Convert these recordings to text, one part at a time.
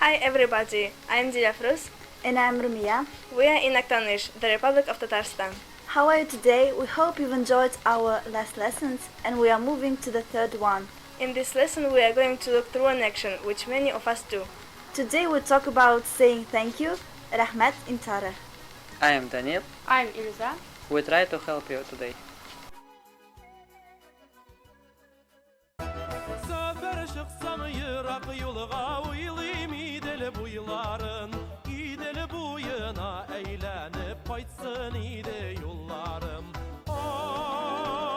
Hi everybody, I'm Dilafruz. And I'm Rumia. We are in Aktanish, the Republic of Tatarstan. How are you today? We hope you've enjoyed our last lessons and we are moving to the third one. In this lesson we are going to look through an action, which many of us do. Today we talk about saying thank you, Рәхмәт in Tatar. I am Daniel. I'm Ilza. We try to help you today. Сәфәр чыксам ерак юлга уйлыйм Идел буйларын, Идел буена әйләнеп кайтсын иде юлларым. Ах,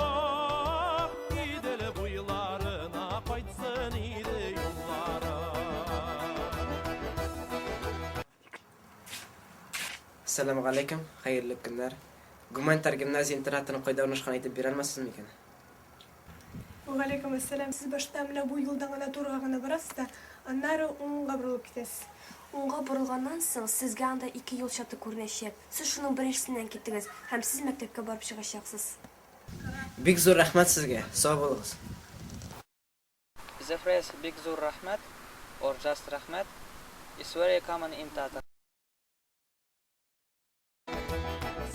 Идел буйларына кайтсын иде юлларым. Ассаламу галәйкем, хәерле көннәр. Гуманитар гимназия интернатының кайда урнашканын әйтеп бирә алмассыз микән? Вәгаләйкем әссәлам. Сез башта менә бу юлдан гына турыга гына барасыз да, аннары уңга борылып китәсез. Уңга борылганнан соң, сезгә анда ике юл чаты күренәчәк. Сез шуның беренчесеннән китегез һәм сез мәктәпкә барып чыгачаксыз. Бик зур рәхмәт сезгә, сау булыгыз. The phrase Бик зур рәхмәт or just рәхмәт is very common in Tatar.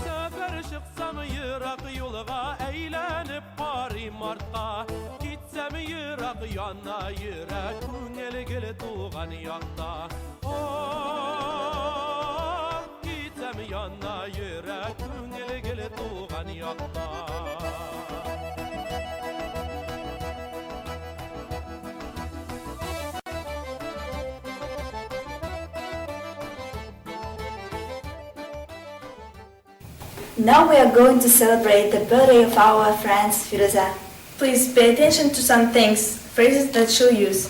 Сәфәр чыксам ерак юлга әйләнеп карыйм артка. Китсәм ерак яна йөрәк, күңел гел туган якта. Ах, китсәм яна йөрәк, күңел гел туган якта. Now we are going to celebrate the birthday of our friend Firuza. Please pay attention to some things, phrases that she'll use.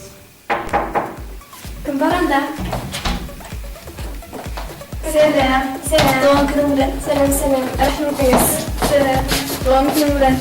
Кем бар анда? Сәлам. Сәлам. Туган көнең белән. Сәлам, сәлам. Рәхим итегез. Сәлам. Туган көнең белән.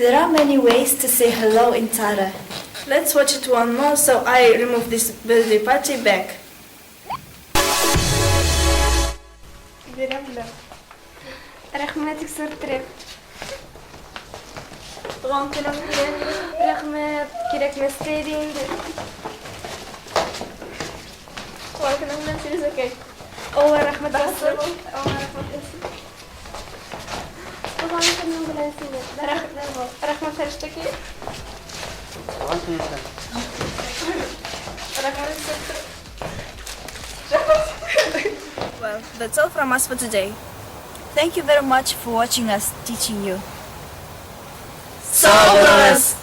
There are many ways to say hello in Tatar. Let's watch it one more so I remove this birthday party back. Бирәм белән. Рәхмәт, бик зур иттереп. Туган көнең белән. Рәхмәт, кирәкмәскә иде инде. Туган көнең белән, Фирүзәкәй. Алла рәхмәт яусын. Алла рәхмәт яусын. Туган көнең белән сине. Бәхетле бул. Рәхмәт, фәрештәкәй. Туган көнең белән. Рәхмәт, Well, that's all from us for today. Thank you very much for watching us teaching you. Сау булыгыз!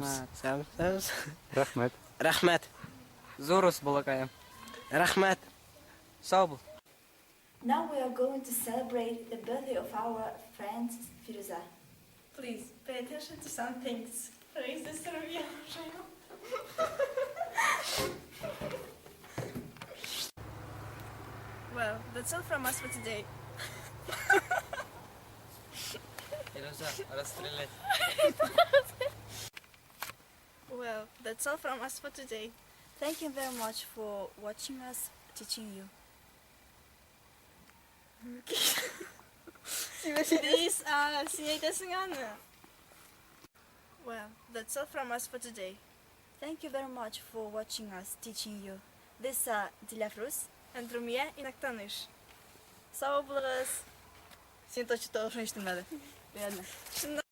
Рәхмәт. Сәм, сәм. Рәхмәт. Рәхмәт. Зур үс, балакаем. Рәхмәт. Сау бул. Now we are going to celebrate the birthday of our friend Firuza. Please pay attention to some things. Praise the Well, that's all from us for today. Илюза, расстрелять. Well, that's all from us for today. Thank you very much for watching us teaching you. Please, син әйтәсең аны. Well, that's all from us for today. Thank you very much for watching us teaching you. This are Dilafruz. And Румия in Актаныш. Сау булыгыз. Син точно тавышың ишетелмәде. Реально. Чыннан.